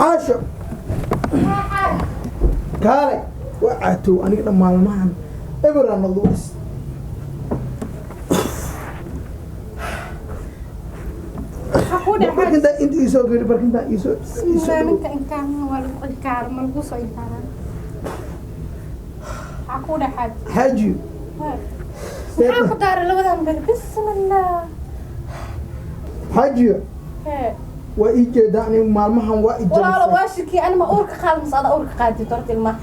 Caasho, kaalay. Waa caatow aniga dhan maalmahan eberaan noqdo is. Barkintaa inta iisoo geli, barkintaa iisoo iisoo. Ninka inkaarna waa lagu inkaar, ma lagu soo inkaaraa? Maxaa kuu dhexaad? Xaajiyo. Maxaa ku daaray labadan beri? Bismillah. Xaajiyo. Hee. Waa ii jeedaa, aniga maalmahan waa i walaalo jabisay. Waa shiki ani ma uurka qaad mase ada uurka qaadid horta ilmaha?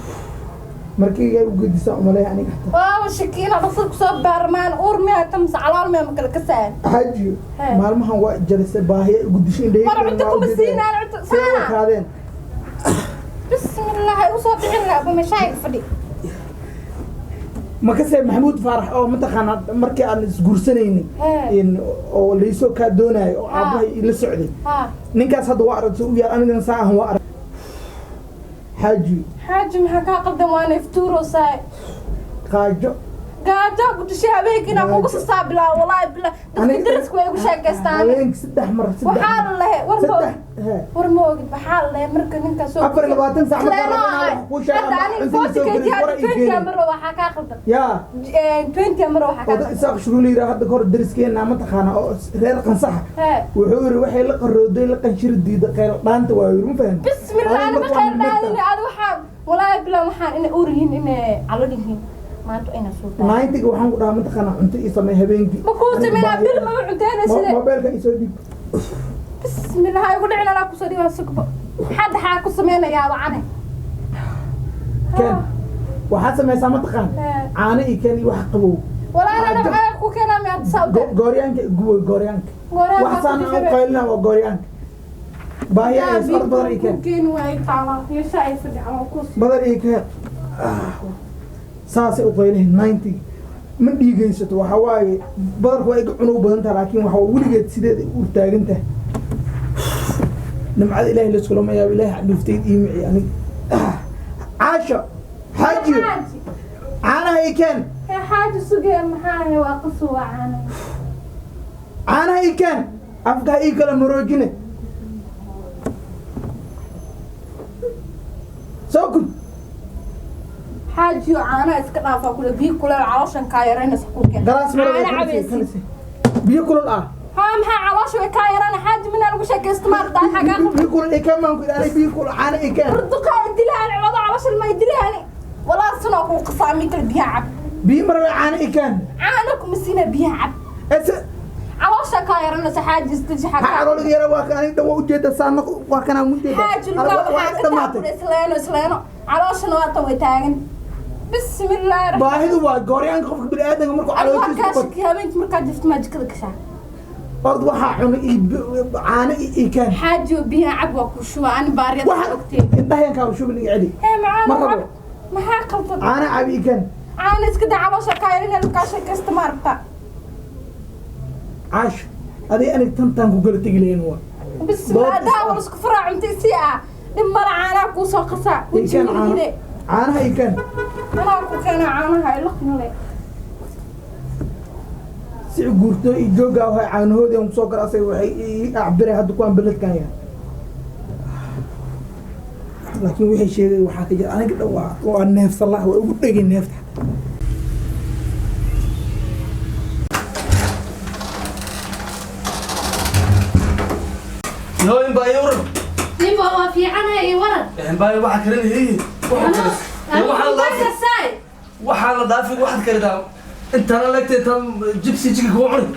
Markii iga u gedisaa umaleeya aniga xataa. Waaba shiki inaad dhaqsad kusoo baarmaan, uur miyaa ta mase calool miyaa, ma kala kasaan? Xaajiyo. Hee. Maalmahan waa i jalisay, baahiya igu dishay indhahayga. Mar cunto kuma siinaan cunto see saana. Wakaadeen. Bismillah, hay usoo dhicin laha meeshaaga fadhi. Makase Maxamuud Faarax oo mataqaanaa markii aan isguursanaynin Hee. in oo laysoo kaa doonayo oo Ha. aabbahay ila socday, ha ninkaas hadda waa aragtay u yaal, anigana saa ahan waa arag. Xaajiyo. Xaaji, maxaa kaa qaldan? Waana iftuuroosaay. Qaajo. Gaajo ku dishay habeenkii inaa kugu sasaa bilaa, walaahi bilaa, dadka dariska way igu sheekaystaan. Habeenkii saddex mar, saddex waxaa la lehe war ma saddex ogid. Hee. War ma ogid, waxaa la lehe marka ninkaa soo 24 saac markaa Isleeno rabo inaan ahay. wax kuu sheego Hadda ama aniga cuntada 40 soo kg geliso, hadda war ii 20 keenay. Amaro waxaa kaa qaldan. Yaa. 20 amaro waxaa kaa Oda qaldan. Isaaq Shuruul yidhaa hadda kahor dariskeena mataqaanaa oo reer Qansaxa Hee. wuxuu yidhi waxay la qarooday la qanshiri diida qayl dhaanta waa yidhi, ma fahamtid? Bismillah. Adiga Ani ma marka waa khayr midnagta. dhaadin adi waxaan, walaahi bilaa, waxaan inay uur yihiin, inay calool yihiin maanta ina soo daa. Ninetiga waxaan ku dhahaa mataqaanaa cunto ii samee habeenkii. Ma kuu Aniga sameynaa baahi- bil maba cunteena side. Mobeelka isoo dhiib. Bismillah, ha igu dhicin, anaa kusoo dhibaa sugbo hadda xaa ku sameynayaa wacane. Keen, waxaad samaysaa mataqaan Hee. caano ii keen iyo wax qabow. Walaahi ana waxaa ku keenaa miyaad saa u daa? Gooryaanka guboy, gooryaanka. Gooryaanka wax saan ku aan u dishay. qaylina waa gooryaanka baahiya ay sar badan ii keen. Keeni waayey taala iyo shaa ay fadhi ama ku badan ii keen. Saasay u qaylihin 90 ma dhiigaysato. Waxa waaye badarku waa iga cunow badan tahay, laakiin waxa weligeed sideed ay u taagan tahay. Nimcada Ilaahay layskulama yaabo. Ilaahay xadhuuftayd ii mici aniga. Caasho, xaajiyo. Xaaji. Caanaha ii keen. Hee xaaji, sugee, maxaa ahay waa qasu waa caana. Caanaha ii keen, afka ha ii kala maroojine. Soo kud. Xaajiyo, caanaha iska dhaafaa kule, biyo kuleel calooshan kaa yaraynaysa ku keen. Galaas maro. Caana cabaysid. Biyo kulul ah. Haa, maxaa caloosha way kaa yarana xaaji, minaa lagu sheekaysto maarta xagaa qaldan. Biyo kulul ii keen baan ku idhi, biyo kulul caana ii keen. Burduqaa idilaani cawada calooshan ma idilaani, walaa sunoo kuu qasaami kale, biyaha cab. Biyo marwe, caana ii keen. Caana kuma siina, biyaha cab. Ese caloosha kaa yaranaysa xaaji, isdeji ha xagaa. Calooliga yara waa ka aniga dhan waa ujeeda saana waa kanaa mujeeda. Xaaji, lugaa waxaa ka taabura isleeno isleeno, calooshana waa tan way taagan. Bismillaahi raxmaan. Baahidu waa gooryaanka qofka bini'aadanka markuu Adiga waa calooshiisa kaa ku bato. shaki habeenkii markaa jirto maa jikada gashaa? Horta waxaa cunay ii caano ii keen. Xaaji oo biyaha cab, waa ku shuba ani baariyada waxa ogtee. Indhahayankaa shubin, iga celi. Hee macaan. Ma cab. rabo. Maxaa qaldan? Caana cab ii keen. Caana iska daa, caloosha kaa yarin kaa sheekaysta ma aragta. Caasho, adiga aniga tantaan ku kala tegi lahayn waa Bismillah. Dood is daawa ah. Isku furaa cunta si ah dhib mala, caanaha kuu soo qasaa. Ii keen caano. Wejigide. Caanaha ii keen. Anaa ku keena caanaha ilaqnile. Si guurto ii joogaa waxay caanahoodii aan kusoo kara asaga waxay ii acbiray hadda kuwaan beledkan yahay, laakiin waxay sheegay waxaa ka jira aniga dhan waa neefsan laha, waa ugu dhegay neefta. Yooyin baa ii waran. Ninba waa fiicanahay iyo waran. Baa waxa karinayay waxaa la Saay. Waxaa la dhaafin waxaad karidaa intaana lagtay tan jibsi jika kugu cuni.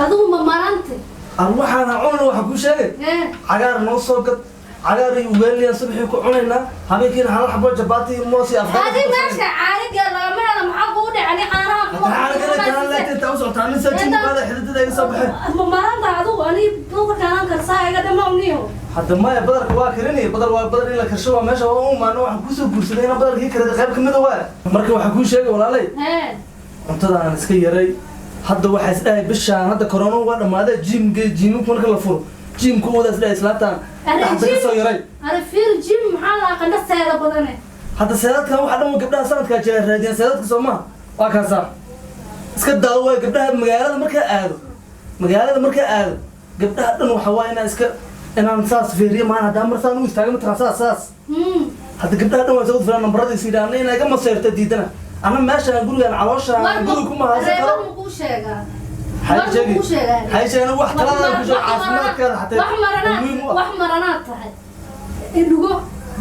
Adigu ma marante. Ar waxaana cunin waxa kuu sheegay. Ee. Cagaar noo soo gad, cagaar iyo ugaaliyan subaxii ku cunaynaa, habeenkiina hal xabo jabaati iyo moos iyo afgaar. Adi meesha caaniga lagama helo, maxaa kugu dhacay caanaha? Taana lagtay intaa u socotaa nin saa jimuqaada xididada iga soo baxeen. Ma maranta adigu, ani duka kaanan karsaa iga dhamawniyo. Hadda maya, badarka waa karinaya, badar waa badar in la karsho waa meesha waa u imaano, waxaan kusoo guursaday inaan badarkii karada qayb kamid a waa marka waxaa kuu sheegay walaalay. Ee. Cuntada aan iska yaray hadda waxaa is dhahay bishaan hadda corona waa dhamaaday, jiimka jiimku marka la furo jiimku wada is dhahay islaantaan hadda ka soo yaray. Are fiir jim maxaa la qandha seeda badane. Hadda seedadkan waxaa dhan gabdhaha sanadkaa jira raadiyaan seedadka soo maha, waa kaasaa iska daawo waay gabdhaha magaalada markaa aado, magaalada markaa aado gabdhaha dhan waxa waa inaa iska Inaan saas fiiriyo maan haddaan mar saan u istaago mataqaan saas saas. Hadda gabdhaha dhan waa soo filan nambaradiisa yidhaahna inay iga maseerto diidana. Anna meeshaan gurigaan calooshaan guriga kuma haysan karo. Reebo kuu sheegaa. Hay sheegi. Hay sheegi wax talada ku sheeg caafimaadkaada xataa. Wax maranaad muhiim u ah. wax maranaad tahay. Indhugo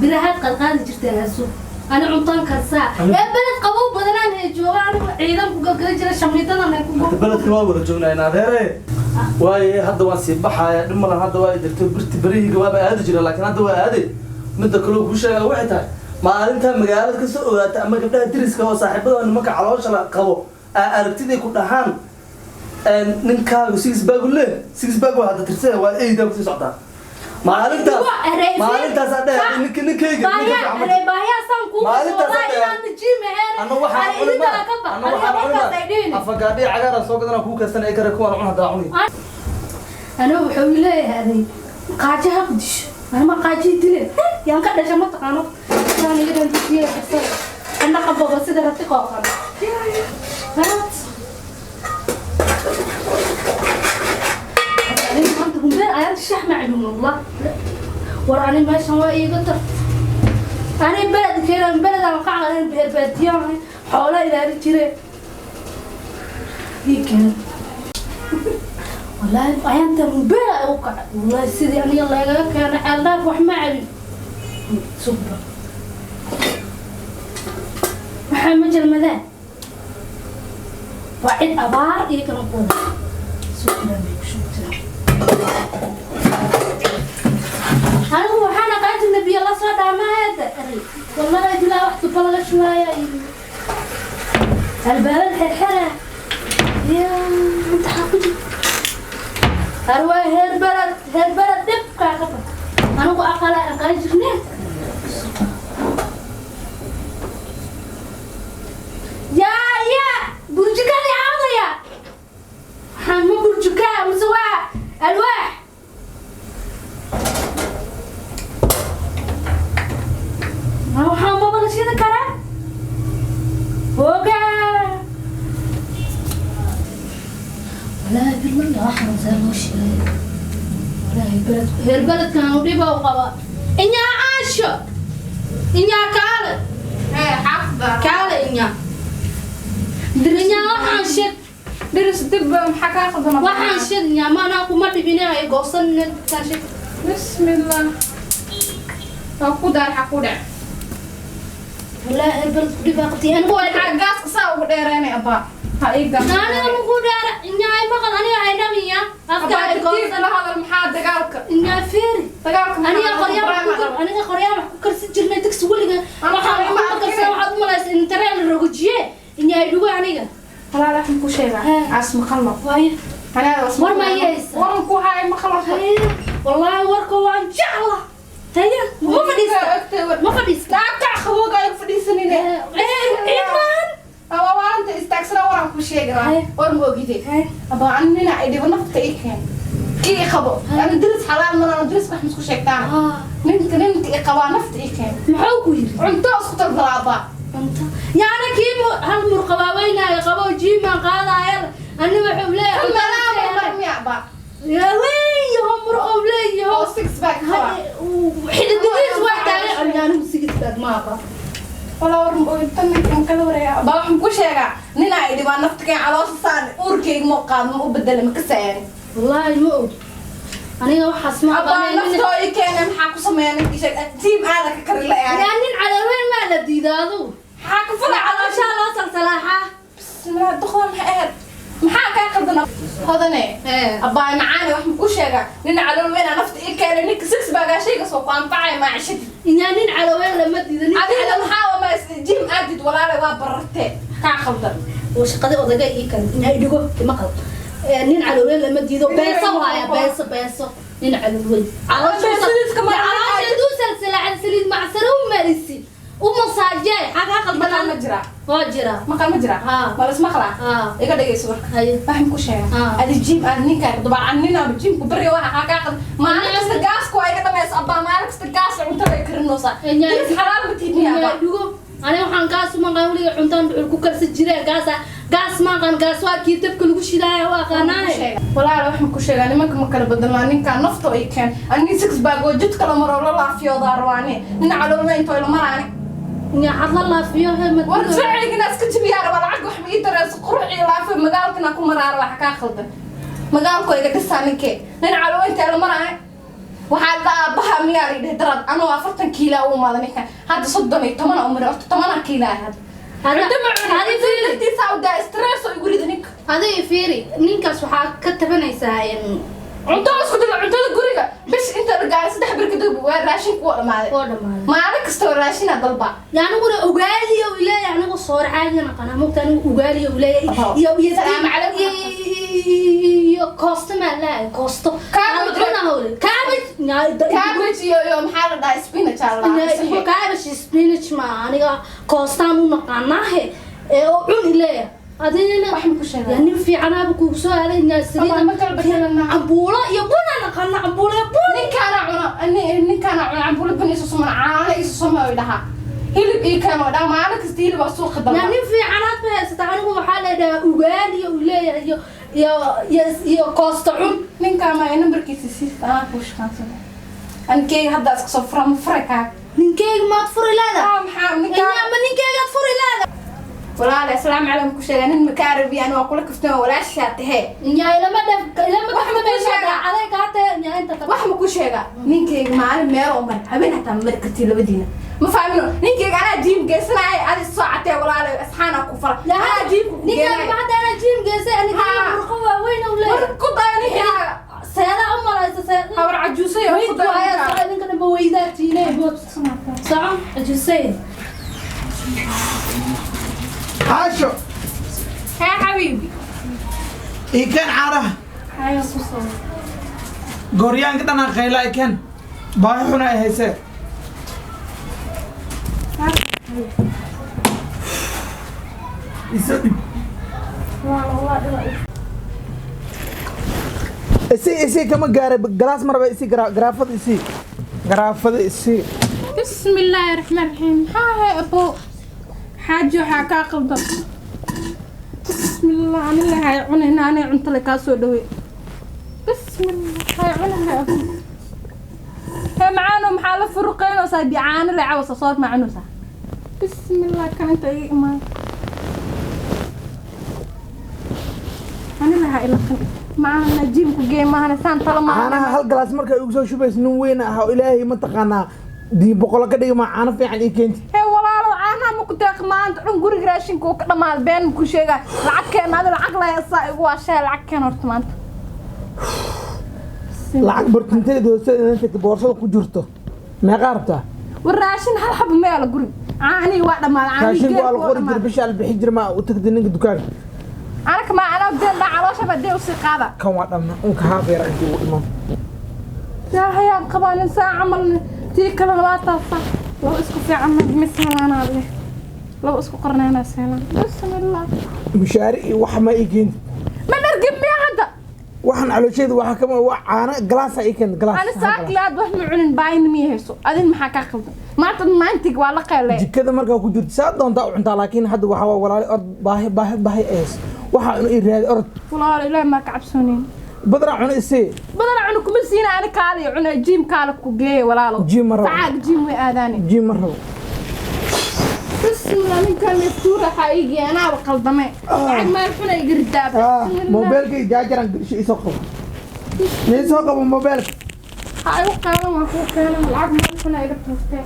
birahaad qalqaadi jirteen asu. Ani cuntaan karsaa. Ee beled qabow badanaan ee jooga anigu ciidan ku galgali jira shamiitadan ay ku Hadda beledka waa wada joognaa in adeere. Waaye hadda waan sii baxaaya dhib malan hadda waa jirto birti berihiga waaba aadi jira laakiin hadda waa aaday. Midda kale oo kuu sheegaa waxay tahay maalintaa magaalada ka soo ogaata ama gabdhaha deriska oo saaxiibada nimanka caloosha la qabo aa aragtiday ku dhahaan ninkaagu six bag u leh six bag waa hadda tirsada waa eydaa kusii socdaa maalintaas maalintaas aa dheer ninka ninkayga Maalintaas anna waxaan cunima anna waxaan cunima afagaadhiya cagaara soo gadana kuu kaystan ee kare kuwaan cun haddaa cuni. Anigu wuxuu leeyahay aday qaajo ha ku disho anima qaajii dile yaan ka dhasha ma taqaano saan iga dhantiisiya karsada anna qababa sida ratiq oo kale. Aniga maanta humbeen ayaan shax macluum wallah war ani meeshan waa iiga tarta ani beledkeena beledaan ka caqalin beer baadiyaan xoola ilaalin jireen ii keen. والله أنت مبيع وقع والله سيدي أنا يلا يا كان الله وحما علي سبا محمد المذان وعد أبار إيه كان قول سبا أنا هو حنا قالت النبي الله صلى ما هذا والله لا وقت بلغ شوية الباب الحرحرة يا أنت حاطط أروى هربلد هربلد دبقى قبل أنا أقل أقل جنيه يا يا برجكا يا عضيا حمو برجكا مسوا ألواح ما هو حمو بلشي ذكره وقع ولا بالله أحرم زي الوش ولا البلد البلد كانوا ريبا وقبا إني عاشو إني كالة كالة إني إني وحنشد درس دب محكا قدنا وحنشد إني ما أنا أقوم ببناء يقصن تاشد. بسم الله أقدر أقدر ولا البلد ريبا قتي أنا هو حقاس قصة وديراني أبا أنا مقدر إني ما قال أنا عينامية أفكار هذا المحاد دقالك إني فيري دقالك أنا قرية أنا قرية كرسي جرنا تكس ولنا ما كرسي واحد ما إن ترى الرجية إني أدوه عنيا لا لا حنكو شيء عاصم خلنا واي أنا ور ما يس ورنكو هاي ما خلص والله وركو إن شاء الله هيا ما فديست ما فديست لا تعخبوك أي فديسني إيه مان أو أنت استكسر ورا كل شيء جرا ورا موجودي أبا عننا عيدي ونفط إيه كي خبو أنا درس حلال مرة أنا درس ما حمسكو شيء تاني نمت نمت إقوى نفط إيه محوكو أنت أسقط الضرابة أنت يعني كيف هالمرقبة وين يا خبو جيم قال يلا أنا بحب لا يا يا وي هم مرقب لي هو 6 باك وحين الدرس واحد عليه أنا 6 باك ما أبا والله ورم كلا وريا بروح مكوش يا نينا عيدي ما نفتك على صار أوركي مقام وبدل مكسان والله مو أنا وحس ما أبا نفتو إيكان محاكو سميان كيش تيم أنا ككر لا يعني يعني على وين ما لدي دادو حاكو فلا على شاء الله صلاحة بسم الله دخل محقد محاكا قدنا هذا نه أبا معانا وح مكوش يا نينا على وين نفت إيكان نيك 6 باقي شيء سوق أنفعي ما عشت يعني على وين لما تدي أنا محاوة ما جيم أدد ولا لا بررته كعخلد وشقدي أضيق إيكان إن هيدقو كما قال نين على وين لما تدي بيصة وهاي بيصة بيصة نين على وين على على دوسة سلعة سليد مع سرو مارسي ومصاجي حاجة قلب مقال مجرى مجرى مقال مجرى ها بس مقلع ها إيه قد يسوع هاي فهم كل شيء هذا الجيم أنا كان طبعا عننا بالجيم كبري واحد حاجة قد ما أنا استجاس كوي كده ما يصب ما أنا استجاس عم ترى يكرنوسا درس حلال بتهني أبا Aniga waxaan gaas uma aqaan weliga cuntaan dhuxul ku karsan jireen gaasa gaas ma aqaan gaas waa kii dabka lagu shidaaya waa aqaanaaye. Walaal waxaan ku sheegaa nimanka ma kala bedelmaa ninkaan nafta ay keen ani six bag oo jidka la maro la laafiyoodaa rabaane nin caloolma intoo ila maraane. Nyaacad la laafiyo he ma war sacigina iska jabiyaa rabaa lacag wax ma ii dareyso qurux iyo laafiyo magaalkana ku maraa rabaa kaa khaldan magaalku iga dhisaa ninkee nin calool inta ila maraane waxaa la dhahaa aabbaha miyaa la yidhaha darad anoo 40 kiila u imaada ninkan hadda 30 u maray horta 10 kiila ah hadda cunto ma cunin naftiisa u daa stress oo igu rida ninka. Adiga fiiri ninkaas waxaa ka tabanaysaa in cunto isku dilo cuntada guriga bis inta la gaaray 3 bir kadib waa raashinku waa dhamaaday. Oo dhamaaday. Maalin kasta waa raashina dalba. Aniguna ugaaliyo ileeyahay anigu soor caadi naqana mugta anigu ugaaliyo ileeyahay iyo iyo Salaam calaykum. Iyo koosto ma laa koosto. Cabbage. Cabbage. Cabbage iyo iyo maxaa la dhahaa spinach aa la dhahaa. Cabbage spinach ma aniga koostaan u naqaanaahe ee oo cun ileeyahay adina wax ma ku sheegaa nin fiicanaaba kugu soo aaday inaa saliid ma kala bedelanaa cambuulo iyo buna naqaana cambuulo iyo bun. Ninkaana cuno ninkaana cuno cambuulo bun isu sumana caano isu suma way dhahaa hilib ii keen oo dhahaa maalin kasta hilib waa suuqa dalba. Nin fiicanaad ba haysataa anigu waxaa leedahay ugaaliyo uu leeyahay iyo iyo iyo iyo koosto cun. Ninkaan ma nambarkiisa sii anaa kuu shaqaansana anikeyga hadda iska soo fura ma furay kaa. Ninkeyga maad furi leedahay? Maxaa ninkaan ma ninkeygaad furi leedahay? Walaal assalaamu calaykum ku sheegaa nin ma ka arabi ani waa kula kaftan walaashaa tahee. Nyaa ilama dhaf ilama Wax ma kuu sheegaa? Aday kaa tahay nyaa inta wax ma ku sheegaa ninkeyga maalin meel oo mar habeen hataa ma mari kartiin labadiina ma fahmino ninkeyga anaa jiim geysanaya adi soo catee walaal asxaana ku fala anaa jiimka ku ninkeyga geenaya ma hadda anaa jiim geysay aniga Haa. murqo waaweyn u war leeyahay ku daya ninkeyga seeda u malaysa seeda habar cajuusay oo ku weyd daya waaya ninkaaga. soco idinka dhanba weydaatiine soco cajuusay. Caasho. Hee xabiibi. Ii keen caanaha. Haya ku soo Gooryaanka dhanaa qayla i keen baahi xuna ay haysee. Isoo dhib. Isi isi kama gaaray galaas maraba isi garaafada isi garaafada isi. بسم الله الرحمن الرحيم ها أبو حاجة waxaa kaa qaldan bismillah ani lahay cunayna anay cunto le kaa soo dhawey bismillah hay cunahay abu hee macaano maxaa la furuqeynaysaa bi caano le cawsa soor ma cunaysaa bismillah kan inta iga imaan ani lahaa ilaqan macaana jiimku gee maahane saan talo Caanaha maahane hal galaas markay ugu soo shubayso nin weyn ah oo ilaahay ma taqaanaa dii boqolo ka dhigi ma caano fiican ii keenti. Hee walaalow caanaha ma ku deeq maanta dhan guriga raashinka uu ka dhamaaday been ma ku sheegaa lacag keen adi lacag lahay saa igu waashaya lacag keen horta maanta. Lacag bartinteeda hoosteeda inay tagto boorsada ku jirto meeqaa rabtaa? War raashin hal xabo ma yaala guriga caanihii waa dhamaaday caanihii Raashinku waa geelka la waa qori jiray dhamaaday. Bisha la bixi jira ma u tagtay ninka dukaanka. Anaka ma anaa deel dhaa caloosha baa dee usii qaada. Kan waa dhamma unka haafeera intii ugu dhiman. Yaahayaan qabaa nin saa camal tii kalena waa taasa laba isku fiican ma sehelaanaa leh laba isku qorneynaa sehelaan bismillah. Mushaari iyo wax ma ii keenti. Ma dhargin miya hadda? Waxaan caloosheeda waxa kama waa caano galaasa ii keenta galaas. Ani saakilaad wax ma cunin baayina miya hayso adin maxaa kaa qaldan maanta maantig waa la qeylay. Jikada markaa ku jirto saa doontaa u cuntaa laakiin hadda waxaa waa walaali orod baahi baahi baahi ay hayso waxaa inu ii raadi orod. Walaal ilaahi maa ka cabsoonayn. Badana cuno isii. Badana cunu kuma siina ani kaali cuna jiim kaala ku geeye walaalo. Jiim ma rabo. Facaaga jiim way aadaane. Jiim ma rabo. Bismillah ninkan leftuura waxaa iigii anaaba qaldame lacag meel xuna iga ridaa. Bismillah. Moobeelkay jaajaran gesho isoo qabo isoo qabo moobeelka. Ha igu qaadan waan kuu keenan lacag meel xuna iga tuurtee.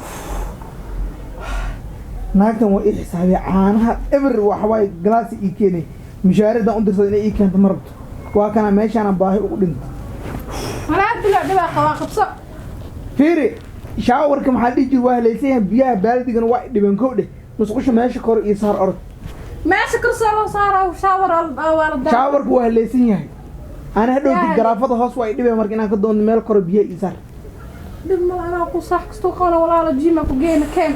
Naagtan waa ii xisaabiya caanaha eber waxa waaye galaasi ii keenay mushaaridan u dirsada inay ii keento ma rabto waa kana meeshaana baahi ugu dhinto. Walaa bilaa dhibaa qabaa qabso. Fiiri shaawarka maxaa dhihi jiri waa halaysan yahay biyaha baaldigana waa dhibeen kow dheh musqusha meesha kor iyo saar orod. Meesha karsoo loo saaraa shaawar waa la daa. Shaawarka waa halaysan yahay ana hadhowti Yaa. Garaafada hoos waa i dhibeen marka inaan ka doonto meel koro biyaha ii saar. Dhib mal anaa ku saax kastuu qabana walaalo jiima ku geena keen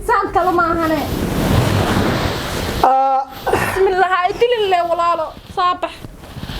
saan talo ma ahane. Bismillah ha idilin le walaalo saabax.